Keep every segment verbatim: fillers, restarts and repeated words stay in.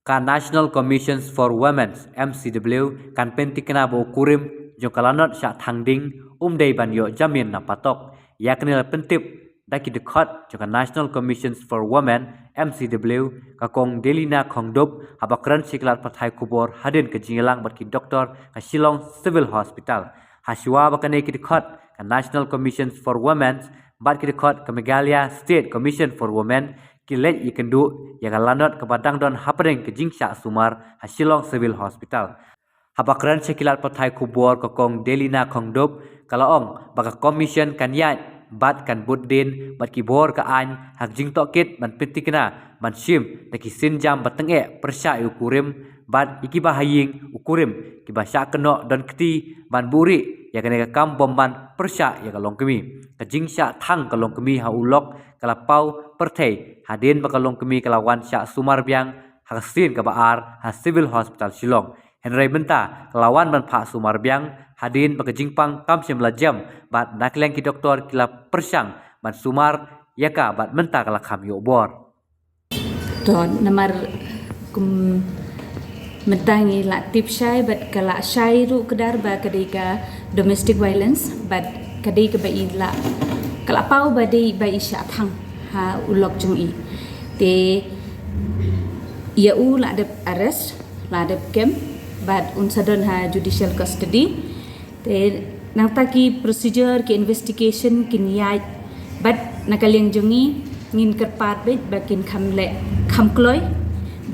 Ka National Commissions for Women, M C W, kan pyntikna ba u kurim jong ka lanot shah thang ding um dei ban ïoh jamin na patok. Ïa kane la pyntip da ki dkhot jong ka National Commissions for Women, M C W, ka Kong Delina Khongdup, haba kren sha ki lad pathai khubor hadien ka jingïalang bad ki doktor ka Shillong Civil Hospital. Hashuwa ba kane ki dkhot ka National Commissions for Women bad ki dkhot ka Meghalaya State Commission for Women ki leit ïakynduh ïa ka lanot kaba dang don hapdeng ka jingshah sumar ha Shillong Civil Hospital. Haba kren sha ki lad pathai khubor ka Kong Delina Khongdup, ka la ong ba ka commission kan ïaid bad kan bud dien bad ki bor ka aiñ ha ka jingtohkit ban pyntikna ban shim da ki sienjam ba tyngeh pyrshah ïa u kurim bad ïa kiba ha ïing u kurim kiba shah kynnoh don kti ban buhrieh ïa kane ka kam bymman pyrshah ïa ka longkmie. Ka jingshah thang ka longkmie ha u lok ka la paw pyrthei hadien ba ka longkmie ka la wan shah sumar biang ha ka sien kaba ar ha Civil Hospital Shillong. Hynrei mynta ka la wan ban phah sumar biang hadien ba ka jingpang kam shym la jem bad na ka liang ki doktor ki la pyrshang ban sumar ïa ka bad mynta ka la kham ïoh bor. To, namar kum mynta ngi la tip shai bad ka la shai ruh kdar ba ka dei ka domestic violence bad ka dei kaba i la, ka la paw ba dei ba i shah thang ha u lok jong i. Te ïa u la dep arrest, la dep kem bad un sa don ha judicial custody. Te nangta ki procedure, ki investigation kin ïaid bad na ka liang jong ngi ngin kyrpad beit ba kin kham leh kham kloi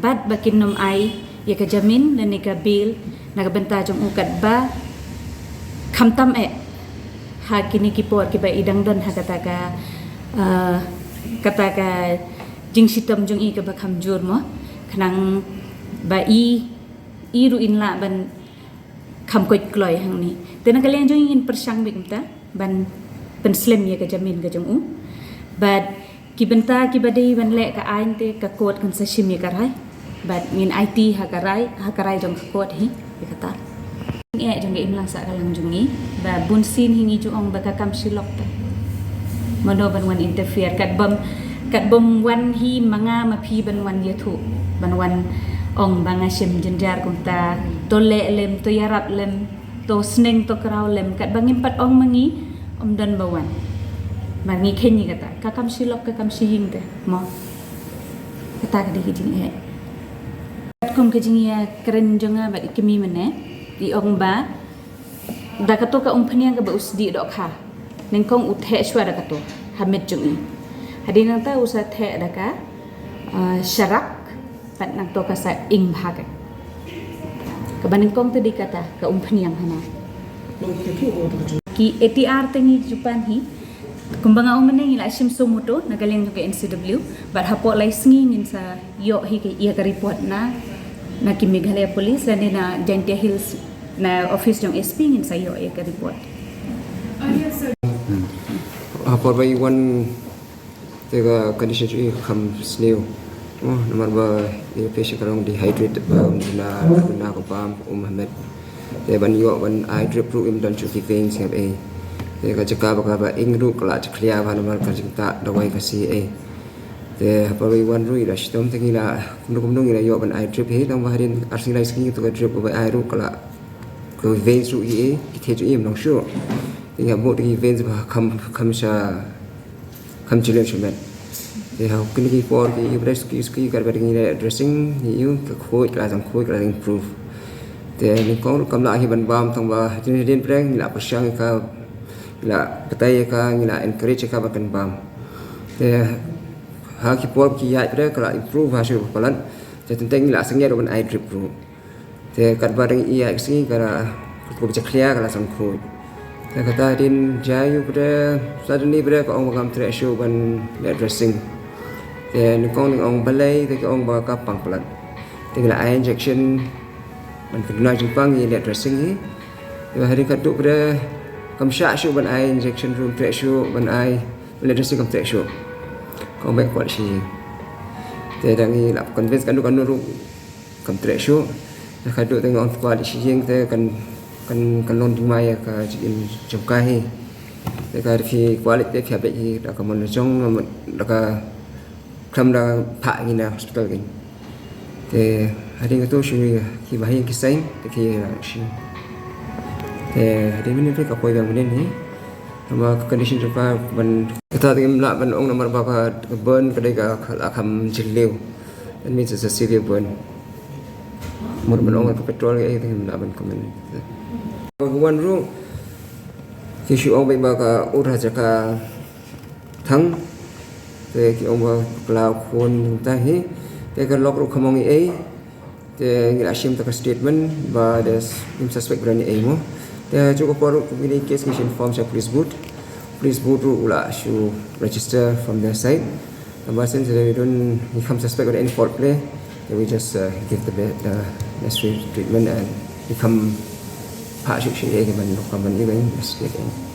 bad ba kin nym ai ïa ka jamin lane ka bail na ka bynta jong u katba khamtam eh ha kine ki por kiba i dang don ha kata ka, ah, kata ka jingshitom jong i kaba kham jur mo, khnang ba i, i ruh in lah ban kham koit kloi hangne. Te na ka liang jong ngi ngin pyrshang beit kumta ban pynslem ïa ka jamin ka jong u. Bad ki bynta kiba dei ban leh ka aiñ te ka court kan sa shim ïa ka rai. Bad ngin aiti ha ka rai, ha ka rai jong ka court hi ïa kata. Ïa jong ka imlang sah ka lang jong ngi ba bun sien hi ngi ju ong ba ka kam shi lok te. Mano ban wan interfere, kat bym, kat bym wan hi ma nga ma phi ban wan ïathuh, ban wan ong ba nga shim jynjar kumta, to leh lem, to ïarap lem, to sneng to kraw lem, kat ba ngim pat ong ma ngi, ym don ba wan. Mar ngi kheiñ ïa kata, ka kam shi lok, ka kam shi ïing te mo. Kata ka dei ka jingeh. Kat kum ka jingïakren jong nga bad i kmie mynne, i ong ba da kato ka umphniang kaba u sdih dohkha, nyngkong u theh shuwa da kato ha met jong i. Hadien nangta u sa theh da ka, ah, sharak, bad nangto ka sa ing bha ka. Kaba nyngkong te dei kata ka umphniang hana. Ki A T R te ngi ju pan hi. Kumba nga ong mynne ngi la shim suo moto na ka liang jong ka N C W bad hapoh lai sngi ngin sa ïoh hi ka, ïa ka report na, na ki Meghalaya Police lane na Jaintia Hills, na office jong S P ngin sa ïoh ïa ka report. Ha por ba i wan te ka condition jong i kham sniew. Oh, namar ba i patient ka long dehydrate, ba um duna, duna ka bam, um ha met. Te ban ïoh ban ai drip ruh im don shuh ki veins ngam ei. Te ka jaka ba ka ba ing ruh ka la jakhlia bha namar ka jingtah dawai ka C A. Te ha por ba i wan ruh i la shitom te ngi la kumno kumno ngi la ïoh ban ai drip hi, tang ba hadien ar sngi lai sngi to ka drip ba ai ruh ka la, ka veins ruh i ei, ki thie jong i im long shuh. Te ngi hap buh te ki veins ba kham, kham sha, kham jylliew shamet. Te ha kine ki por ki ïa ba dei suki suki katba dei ngi leh dressing, ngi ïoh ka khuid ka la zang khuid ka la zang improve. Te nyngkong ruh kam lah hi ban bam tang ba hadien hadien pyrshang ngi la pyrshang ïa ka, ngi la batai ïa ka, ngi la encourage ïa ka ba kan bam. Te ha ki por ki ïaid pyrshang ka la improve ha shuh palat. Te teng teng ngi la sangeh ruh ban ai drip ruh. Te katba dang ïaid ka sngi ka la, ka jakhlia ka la zang khuid. Te kata hadien jia ïa u pyrshang, suddenly pyrshang ka ong ba kam treh shuh ban leh dressing. Te nyngkong ngi ong balei, te ka ong ba ka pang palat. Te ngi la ai injection ban pynduna jingpang ïa leh dressing hi. Te hadien katto pyrshang kam shah shuh ban ai injection ruh, treh shuh ban ai, ban leh dressing kam treh shuh. Ka ong ba kwah leit sha ïing. Te dang ngi la convince katno katno ruh kam treh shuh. Te katto te nga ong kwah leit sha ïing te kan, kan, kan long jingma ïa ka jingim jong ka hi. Te ka phi kwah leit te phi hap leit hi da ka mon la jong, da ka khlem da phah ngi na hospital kein. Te hadien kato shu ki ba hi ki sign te ki la shi. Te hadien mynne ka poi biang mynne hi. Namar ka condition jong ka ban kata te ngim lah ban ong namar ba ka burn ka dei ka la kham jylliew. That means it's a severe burn. Mut ban ong ka petrol ka ei te ngim lah ban comment. Ka wan ruh ki shu ong ba ka ur ha jaka thang. Te ki ong ba khlaw khun ta hi. Te ka lok ruh kham ong ei. Te ngi la shim ta ka statement ba da ngim suspect ba don ei mo. Te ha ka por ruh kine case ngi shu inform sha police booth. Police booth ruh u la shu register from their side. Namar since we don't, ngi kham suspect ba don any foul play. Then we just uh, give the, be- the necessary treatment and ngi kham phah shuh shuh ei ban lok ban investigate.